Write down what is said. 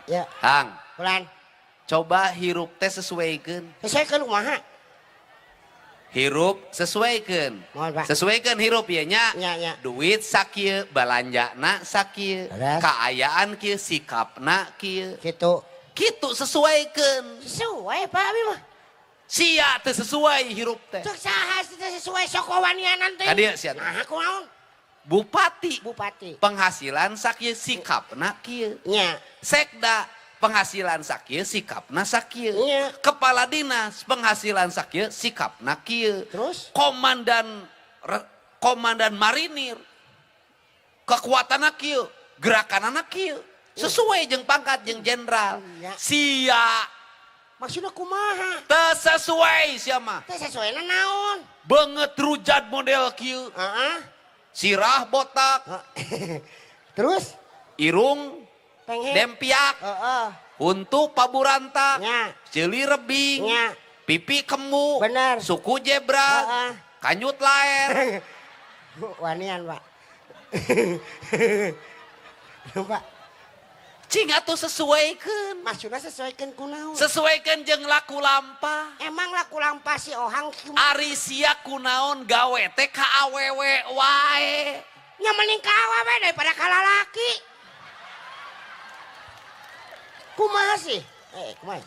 Ya. Kang. Bulan. Coba hirup teh sesuaikeun. Sesuaikeun kumaha? Hirup sesuaikeun. Sesuaikeun hirup ieu nya. Nya, nya. Duit sakieu, balanjana sakieu, kaayaan kieu, sikapna kieu. Kitu. Kitu sesuaikeun. Sesuai Pak abi mah. Sia teu sesuai hirup teh. Cek saha teu sesuai sok wanianan teh. Ka dieu sia. Nah, kunaon? Bupati. Bupati. Penghasilan sakieu, sikapna kieu. Nya. Sekda penghasilan sakieu, sikapna sakieu. Nya. Kepala dinas penghasilan sakieu, sikapna kieu. Terus komandan komandan marinir kekuatanna kieu, gerakanna kieu. Sesuai jeung pangkat jeung jenderal. Sia maksudna kumaha? Teu sesuai sia mah. Teu sesuaina naon? Beungeut rujat model kieu. Heeh. Sirah botak. Terus irung dempiak. Heeh. Huntu paburanta. Nya. Ceuli rebing. Nya. Pipi kemu. Bener. Suku jebra. Heeh. Kanyut laer. Wanian, Pak. Pak. Cing atuh sesuaikeun. Maksudna sesuaikeun kunaon? Sesuaikeun jeung laku lampah. Emang laku lampah si Ohang ari sia kunaon gawe teh ka awewe wae. Nya mending ka awewe daripada ka lalaki. Kumaha sih? Kumaha?